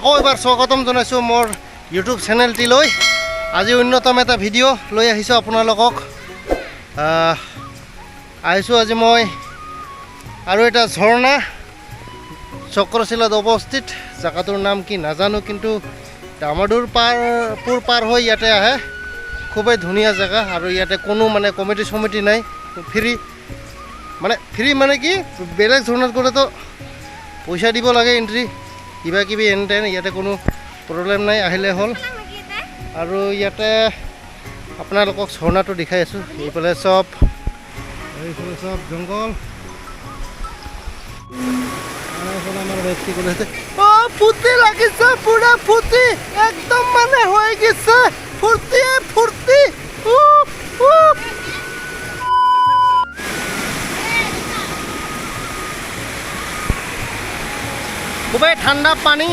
আকৌ এবাৰ স্বাগতম জনাইছোঁ মোৰ ইউটিউব চেনেলটিলৈ। আজি অন্যতম এটা ভিডিঅ' লৈ আহিছোঁ আপোনালোকক। আহিছোঁ আজি মই আৰু এটা ঝৰ্ণা চক্ৰশিলাত অৱস্থিত। জেগাটোৰ নাম কি নাজানো, কিন্তু দামোদৰ পুৰ পাৰ হৈ ইয়াতে আহে। খুবেই ধুনীয়া জেগা আৰু ইয়াতে কোনো মানে কমিটি চমিটি নাই, ফ্ৰী। মানে ফ্ৰী মানে কি, বেলেগ ঝৰ্ণাত গ'লেতো পইচা দিব লাগে এণ্ট্ৰি কিবা কিবি এন টেন, ইয়াতে কোনো প্ৰব্লেম নাই, আহিলে হ'ল। আৰু ইয়াতে আপোনালোকক ঝৰ্ণাটো দেখাই আছোঁ। এইফালে চব জংঘল। আৰু এইফালে আমাৰ ব্যক্তি গ'লে ফূৰ্তি লাগিছে, পুৰা ফূৰ্তি একদম মানে হৈ গৈছে, ফূৰ্তিয়ে ফূৰ্তি। উফ, উফ। খুবেই ঠাণ্ডা পানী,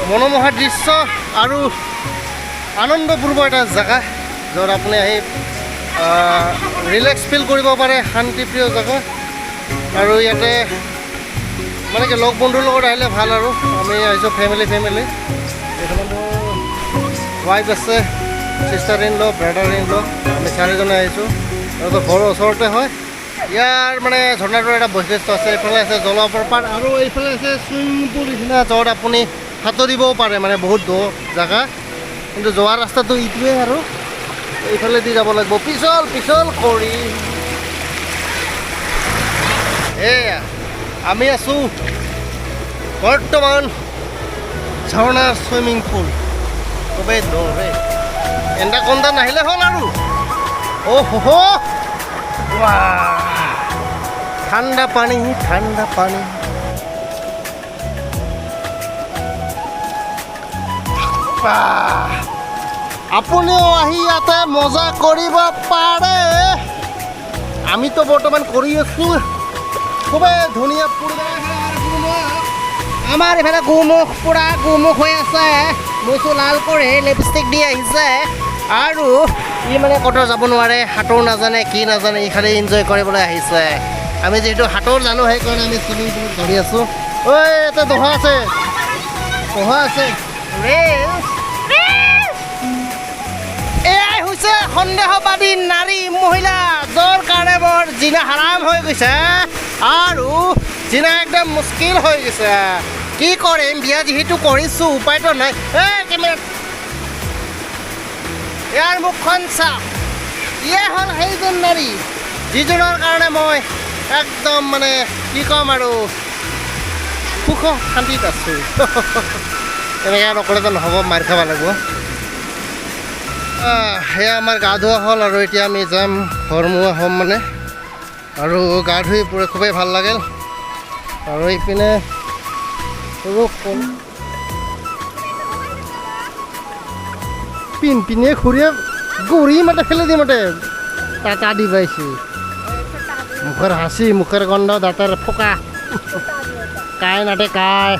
মনোমোহা দৃশ্য আৰু আনন্দপূৰ্ব এটা জেগা, য'ত আপুনি আহি ৰিলেক্স ফিল কৰিব পাৰে, শান্তিপ্ৰিয় জেগা। আৰু ইয়াতে মানে কি, লগ বন্ধুৰ লগত আহিলে ভাল। আৰু আমি আহিছোঁ ফেমিলি ফেমিলি। এইফালে মোৰ ৱাইফ আছে, sister in law, brother in law, আমি চাৰিজনে আহিছোঁ। আৰু ঘৰৰ ওচৰতে হয়। ইয়াৰ মানে ঝৰ্ণাটোৰ এটা বৈশিষ্ট্য আছে, এইফালে আছে জলপ্ৰপাত আৰু এইফালে আছে চুইমিং পুল নিচিনা, য'ত আপুনি সাঁতুৰিবও পাৰে। মানে বহুত দ জেগা, কিন্তু যোৱা ৰাস্তাটো ইটোৱে আৰু এইফালেদি যাব লাগিব পিছল পিছল কৰি। এয়া আমি আছোঁ বৰ্তমান ঝৰ্ণাৰ চুইমিং পুল। খুবেই দ ৰে, এণ্ডা কন্দা নাহিলে হ'ল আৰু। অ' হ, ঠাণ্ডা পানী, ঠাণ্ডা পানী। বাহ! আপুনিও আহি ইয়াতে মজা কৰিব পাৰে। আমিতো বৰ্তমান কৰি আছোঁ। খুবেই ধুনীয়া পৰিৱেশ। আমাৰ এইফালে গোমুখ, পুৰা গোমুখ হৈ আছে, মুচু লাল কৰি লিপষ্টিক দি আহিছে। আৰু ই মানে ক'তো যাব নোৱাৰে, সাঁতোৰ নাজানে, কি নাজানে, ই খালি এনজয় কৰিবলৈ আহিছে। আমি যিহেতু সাঁতোৰ জানো, সেইকাৰণে আমি চুইমিং পুলত ধৰি আছোঁ। ঐ, ইয়াতে দহা আছে, দহা আছে। ৰেচ এয়াই হৈছে সন্দেহবাদী নাৰী মহিলা, যাৰ কাৰণে বৰ জিনা হাৰাম হৈ গৈছে আৰু জিনা একদম মুস্কিল হৈ গৈছে। কি কৰিম, বিয়া যিহেতু কৰিছোঁ, উপায়তো নাই। এই কেমেৰা, ইয়াৰ মুখখন চাওক। ইয়ে হ'ল সেইজন নাৰী, যিজনৰ কাৰণে মই একদম মানে কি ক'ম আৰু, সুখ শান্তিত আছোঁ। এনেকৈ নক'লেতো নহ'ব, মাৰ খাব লাগিব। সেয়া আমাৰ গা ধোৱা হ'ল আৰু এতিয়া আমি যাম, ঘৰমুৱা হ'ম মানে। আৰু গা ধুই পুৰা খুবেই ভাল লাগিল। আৰু এইপিনে সৰু পিন পিনে খুৰীয়ে গৰি মাতে ফেলে দি মাতে টাটা দি পাইছে। মুখের হাসি, মুখের গন্ধ, দাঁতের ফোকা, কায় নাটে কায়।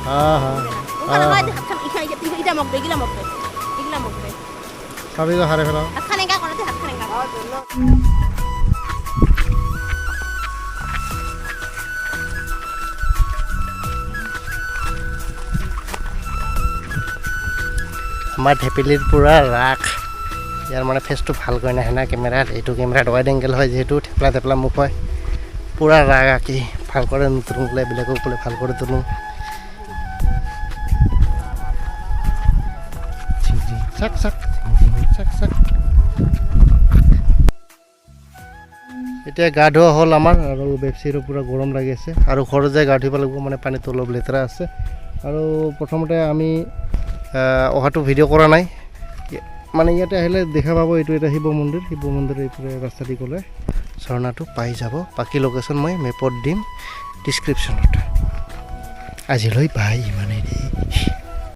হ্যাঁ হ্যাঁ। ইটা মগবে, এগিলা মগবে, এগিলা মগবে। চাবি হারে ফেলাও। হাতখান এঙ্গা করতে, হাতখান এঙ্গা। আমাৰ ঢেপিলিৰ পূৰা ৰাস। ইয়াৰ মানে ফেচটো ভালকৈ নাহে না কেমেৰাত। এইটো কেমেৰাত ৱাইড এংগেল হয় যিহেতু, থেপলা থেপলা মুখ হয়। পূৰা ৰাগ আঁকি ভাল কৰে নুতুলোঁ বোলে, বেলেগক বোলে ভাল কৰি তোলোঁ। চাক চাক চাক চাক। এতিয়া গা ধোৱা হ'ল আমাৰ আৰু বেপচিৰো পূৰা গৰম লাগি আছে আৰু ঘৰত যাই গা ধুব লাগিব, মানে পানীটো অলপ লেতেৰা আছে। আৰু প্ৰথমতে আমি অহাটো ভিডিঅ' কৰা নাই। মানে ইয়াতে আহিলে দেখা পাব, এইটো এটা শিৱ মন্দিৰ। শিৱ মন্দিৰ এইফালে ৰাস্তা দি গ'লে ঝৰ্ণাটো পাই যাব। বাকী লোকেশ্যন মই মেপত দিম ডিছক্ৰিপশ্যনত। আজিলৈ বাই, ইমানেই দেই।